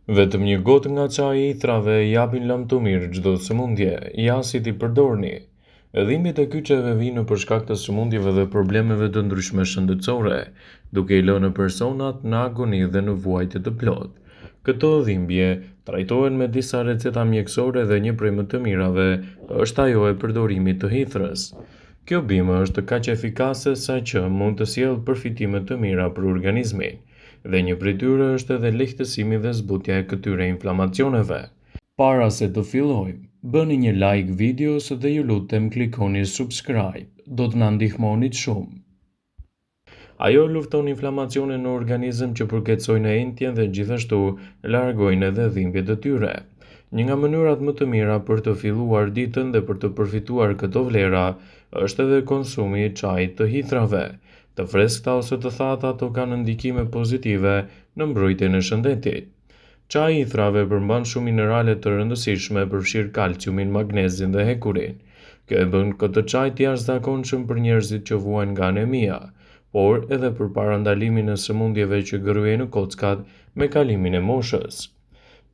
Vetëm një gotë nga çaji i ithrave i japin lamtumirë çdo sëmundje, ja si t'i përdorni. Dhimbjet e kyçeve vijnë për shkak të sëmundjeve dhe problemeve të ndryshme shëndetësore, duke i lënë personat në agoni dhe në vuajtje të plotë. Këto dhimbje trajtohen me disa receta mjekësore dhe një prej më të mirave është ajo e përdorimit të hithrës. Kjo bimë është kaq efikase sa që mund të sjellë përfitime të mira për organizmin. Dhe një prej tyre është edhe lehtësimi dhe zbutja e këtyre inflamacioneve. Para se të fillojmë, bëni një like videos dhe ju lutem klikoni subscribe, do të na ndihmonit shumë. Ajo lufton inflamacione në organizëm që përkeqësojnë ënjtjen dhe gjithashtu largojnë edhe dhimbjet e tyre. Një nga mënyrat më të mira për të filluar ditën dhe për të përfituar këto vlera është edhe konsumi i çajit të hithrave. Të freskëta ose të thata ato kanë ndikime pozitive në mbrojtjen e shëndetit. Çaji i ithrave përmban shumë minerale të rëndësishme, përfshirë kalciumin, magnezin dhe hekurin. Kjo e bën këtë çaj të jashtëzakonshëm për njerëzit që vuajnë nga anemia, por edhe për parandalimin e sëmundjeve që gërryejnë kockat me kalimin e moshës.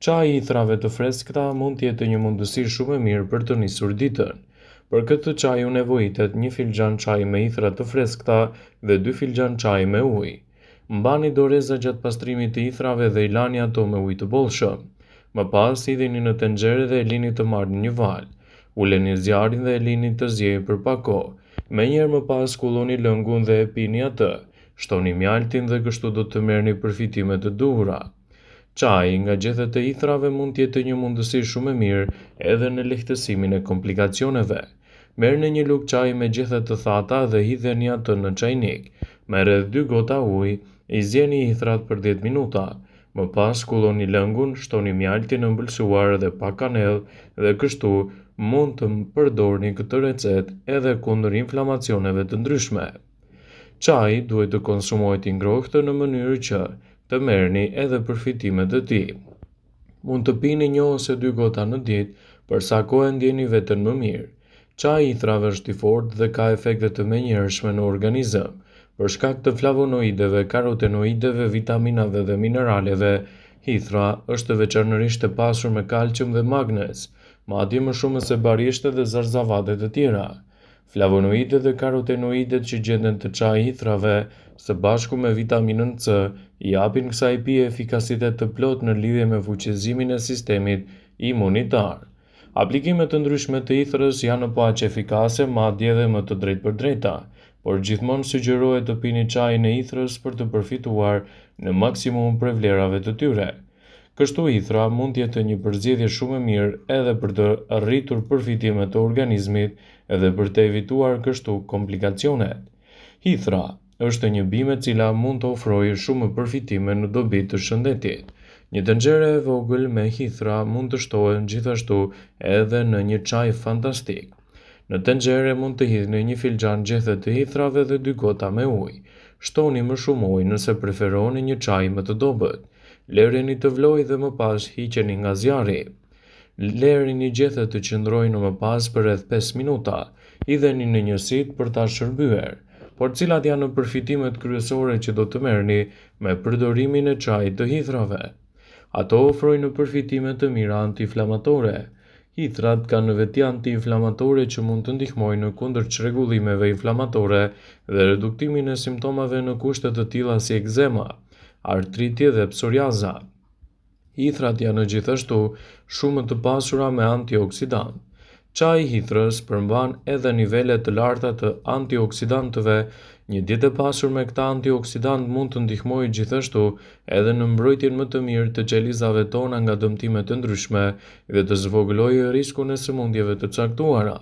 Çaji i ithrave të freskëta mund të jetë një mundësi shumë e mirë për të nisur ditën. Për këtë çaj ju nevojitet një filxhan çaji me ithra të freskëta dhe dy filxhan çaji me ujë. Mbani doreza gjatë pastrimit të ithrave dhe i lani ato me ujë të bollshëm. Më pas hidhini në tenxhere dhe e lini të marrë një valë. Uleni zjarrin dhe e lini të ziejë për pak kohë. Menjëherë më pas kulloni lëngun dhe e pini atë. Shtoni mjaltin dhe kështu do të merrni përfitimet e duhura. Çaji nga gjethet e ithrave mund të jetë një mundësi shumë e mirë edhe në lehtësimin e komplikacioneve. Merrni një lugë çaji me gjethe të thata dhe hidheni atë në çajnik. Me rreth dy gota ujë, i zieni ithrat për 10 minuta. Më pas kulloni lëngun, shtoni mjaltin e ëmbëlsuar dhe pak kanellë dhe kështu mund të përdorni këtë recetë edhe kundër inflamacioneve të ndryshme. Çaji duhet të konsumohet i ngrohtë në mënyrë që të merrni edhe përfitimet e tij. Mund të pini një ose dy gota në ditë për sa kohë e ndjeni veten më mirë. Çaji i ithrave është i fortë dhe ka efekte të menjëhershme në organizëm. Për shkak të flavonoideve, karotenoideve, vitaminave dhe mineraleve, hithra është veçanërisht e pasur me kalcium dhe magnez, madje më shumë se barishtet dhe zarzavatet e tjera. Flavonoidet dhe karotenoidet që gjenden te çaji i ithrave, së bashku me vitaminën C, i japin kësaj pije efikasitet të plotë në lidhje me fuqizimin e sistemit imunitar. Aplikime të ndryshme të ithrës janë po aq efikase, madje edhe më të drejtpërdrejta, por gjithmonë sugjerohet të pini çajin e ithrës për të përfituar në maksimum prej vlerave të tyre. Kështu ithra mund të jetë një përzgjedhje shumë e mirë edhe për të rritur përfitimet e organizmit dhe për të evituar kështu komplikacionet. Hithra është një bimë e cila mund të ofrojë shumë përfitime në dobi të shëndetit. Një tenxhere e vogël me hithra mund të shtohen gjithashtu edhe në një çaj fantastik. Në tenxhere mund të hidhni një filxhan gjethe të hithrave dhe dy gota me ujë. Shtoni më shumë ujë nëse preferoni një çaj më të dobët. Lëreni të vlojë dhe më pas hiqeni nga zjarri. Lërini gjethet të qëndrojnë më pas për rreth 5 minuta. Hidheni në një sitë për ta shërbyer. Por cilat janë përfitimet kryesore që do të merrni me përdorimin e çajit të hithrave? Ato ofrojnë përfitime të mira antiinflamatore. Hithrat kanë veti antiinflamatore që mund të ndihmojnë kundër çrregullimeve inflamatore dhe reduktimin e simptomave në kushte të tilla si ekzema, artriti dhe psoriaza. Hithrat janë gjithashtu shumë të pasura me antioksidantë. Çaji i hithrës përmban edhe nivele të larta të antioksidantëve. Një dietë e pasur me këta antioksidantë mund të ndihmojë gjithashtu edhe në mbrojtjen më të mirë të qelizave tona nga dëmtime të ndryshme dhe të zvogëlojë riskun e sëmundjeve të caktuara,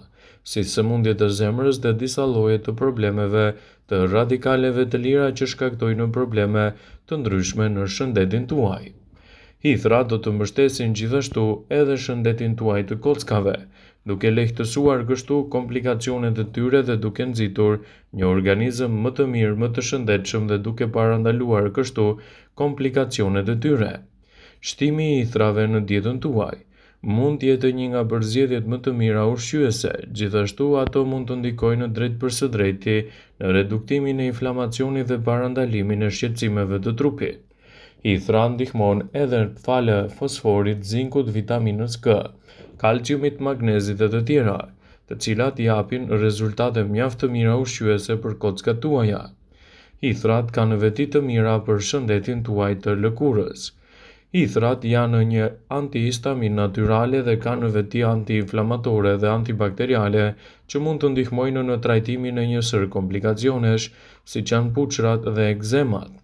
si sëmundjet e zemrës dhe disa lloje të problemeve të radikaleve të lira që shkaktojnë probleme të ndryshme në shëndetin tuaj. Hithrat do të mbështesin gjithashtu edhe shëndetin tuaj të kockave, duke lehtësuar kështu komplikacionet e tyre dhe duke nxitur një organizëm më të mirë, më të shëndetshëm dhe duke parandaluar kështu komplikacionet e tyre. Shtimi i ithrave në dietën tuaj mund të jetë një nga përzgjedhjet më të mira ushqyese, gjithashtu ato mund të ndikojnë drejtpërsëdrejti në reduktimin e inflamacionit dhe parandalimin e shqetësimeve të trupit. Hithra ndihmon edhe falë fosforit, zinkut, vitaminës K, kalciumit, magnezit e të tjera, të cilat japin rezultate mjaft të mira ushqyese për kockat tuaja. Hithrat kanë veti të mira për shëndetin tuaj të lëkurës. Hithrat janë një antihistaminë natyrale dhe kanë veti antiinflamatore dhe antibakteriale që mund të ndihmojnë në trajtimin e një sërë komplikacionesh, siç janë puçrrat dhe ekzemat.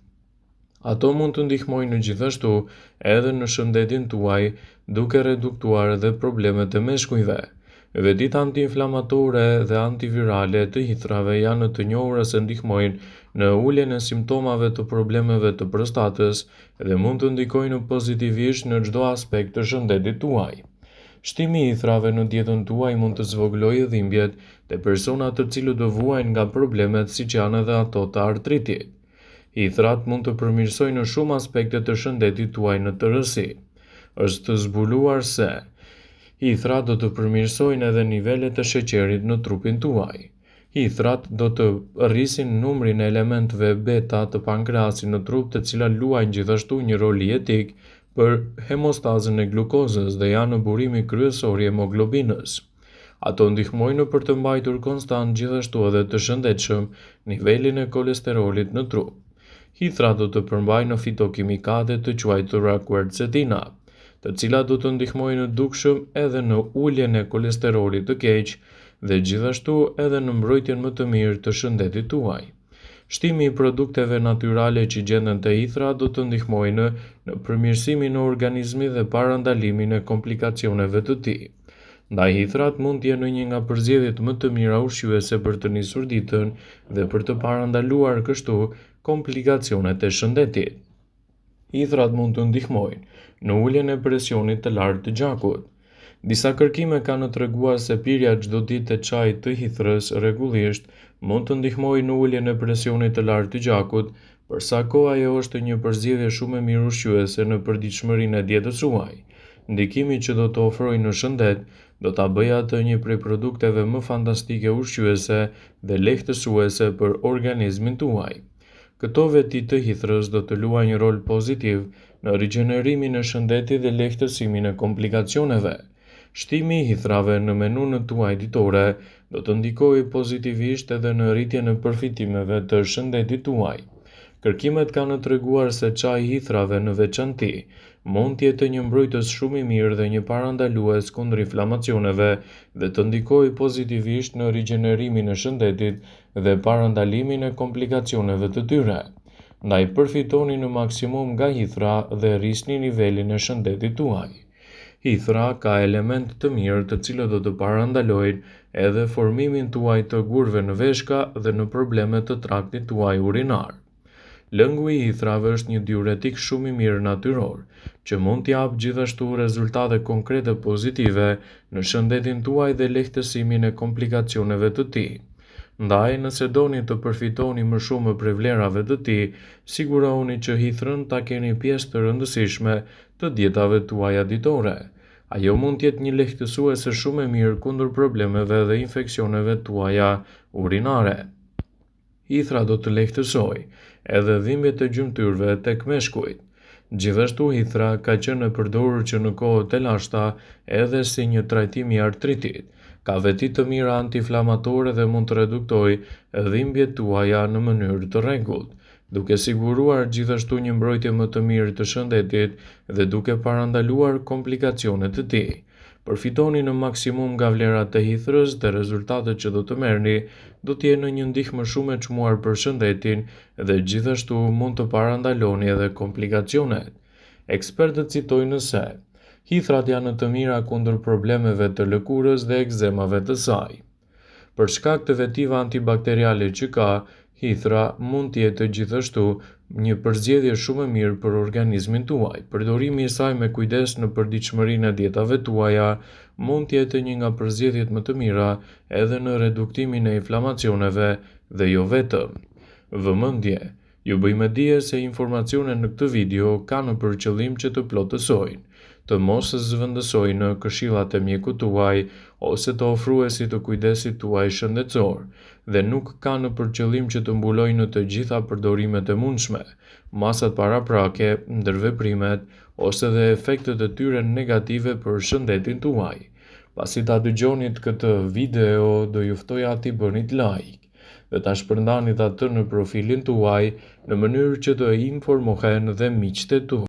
Ato mund të ndihmojnë gjithashtu edhe në shëndetin tuaj, duke reduktuar edhe problemet e meshkujve. Vetitë antiinflamatore dhe antivirale të hithrave janë të njohura se ndihmojnë në uljen e simptomave të problemeve të prostatës dhe mund të ndikojnë pozitivisht në çdo aspekt të shëndetit tuaj. Shtimi i hithrave në dietën tuaj mund të zvogëlojë dhimbjet te personat të cilët vuajnë nga problemet siç janë edhe ato të artritit. Hithrat mund të përmirësojnë shumë aspekte të shëndetit tuaj në tërësi. Është zbuluar se hithrat do të përmirësojnë edhe nivelet e sheqerit në trupin tuaj. Hithrat do të rrisin numrin e elementëve beta të pankreasit në trup të cilat luajnë gjithashtu një rol jetik për hemostazën e glukozës dhe janë burimi kryesor i hemoglobinës. Ato ndihmojnë për të mbajtur konstant gjithashtu edhe të shëndetshëm nivelin e kolesterolit në trup. Hithra do të përmbajnë fitokimikate të quajtura kuercetina, të cilat do të ndihmojnë dukshëm edhe në uljen e kolesterolit të keq dhe gjithashtu edhe në mbrojtjen më të mirë të shëndetit tuaj. Shtimi i produkteve natyrale që gjenden te hithra do të ndihmojnë në përmirësimin e organizmit dhe parandalimin e komplikacioneve të tij. Ndaj hithrat mund të jenë një nga përzgjedhjet më të mira ushqyese për të nisur ditën dhe për të parandaluar kështu komplikacionet e shëndetit. Hithrat mund të ndihmojnë në uljen e presionit të lartë të gjakut. Disa kërkime kanë treguar se pirja çdo ditë e çajit të hithrës rregullisht mund të ndihmojë në uljen e presionit të lartë të gjakut, për sa kohë ajo është një përzgjedhje shumë e mirë ushqyese në përditshmërinë e dietës suaj. Ndikimi që do të ofrojë në shëndet do ta bëjë atë një prej produkteve më fantastike ushqyese dhe lehtësuese për organizmin tuaj. Këto veti të hithrës do të luajnë një rol pozitiv në rigjenerimin e shëndetit dhe lehtësimin e komplikacioneve. Shtimi i hithrave në menunë tuaj ditore do të ndikojë pozitivisht edhe në rritjen e përfitimeve të shëndetit tuaj. Kërkimet kanë treguar se çaji i hithrave në veçanti mund të jetë një mbrojtës shumë i mirë dhe një parandalues kundër inflamacioneve dhe të ndikojë pozitivisht në rigjenerimin e shëndetit dhe parandalimin e komplikacioneve të tyre. Ndaj përfitoni në maksimum nga hithra dhe rrisni nivelin e shëndetit tuaj. Hithra ka elementë të mirë të cilët do të parandalojnë edhe formimin tuaj të gurëve në veshka dhe në probleme të traktit tuaj urinar. Lëngu i hithrave është një diuretik shumë i mirë natyror, që mund të japë gjithashtu rezultate konkrete pozitive në shëndetin tuaj dhe lehtësimin e komplikacioneve të tij. Ndaj, nëse doni të përfitoni më shumë prej vlerave të tij, sigurohuni që hithrën ta keni pjesë të rëndësishme të dietave tuaja ditore. Ajo mund të jetë një lehtësuese shumë e mirë kundër problemeve dhe infeksioneve tuaja urinare. Hithra do të lehtësojë edhe dhimbjet e gjymtyrëve tek meshkujt. Gjithashtu hithra ka qenë e përdorur që në kohët e lashta edhe si një trajtim i artritit. Ka veti të mira antiinflamatore dhe mund të reduktojë dhimbjet tuaja në mënyrë të rregullt, duke siguruar gjithashtu një mbrojtje më të mirë të shëndetit dhe duke parandaluar komplikacionet e tij. Përfitoni në maksimum nga vlerat e hithrës dhe rezultatet që do të merrni do të jenë një ndihmë shumë e çmuar për shëndetin dhe gjithashtu mund të parandaloni edhe komplikacionet. Ekspertët citojnë se hithrat janë të mira kundër problemeve të lëkurës dhe ekzemave të saj. Për shkak të vetive antibakteriale që ka, hithra mund të jetë gjithashtu një përzgjedhje shumë e mirë për organizmin tuaj. Përdorimi i saj me kujdes në përditshmërinë e dietave tuaja mund të jetë një nga përzgjedhjet më të mira edhe në reduktimin e inflamacioneve dhe jo vetëm. Vëmendje! Ju bëj me dije se informacionet në këtë video kanë për qëllim që të plotësojnë, të mos zëvendësojnë këshillat e mjekut tuaj ose të ofruesit të kujdesit tuaj shëndetësor dhe nuk kanë për qëllim që të mbulojnë të gjitha përdorimet e mundshme, masat paraprake, ndërveprimet ose dhe efektet e tyre negative për shëndetin tuaj. Pasi ta dëgjonit këtë video, do ju ftoja t'i bënit like dhe ta shpërndanit atë në profilin tuaj në mënyrë që të informohen dhe miqtë tuaj.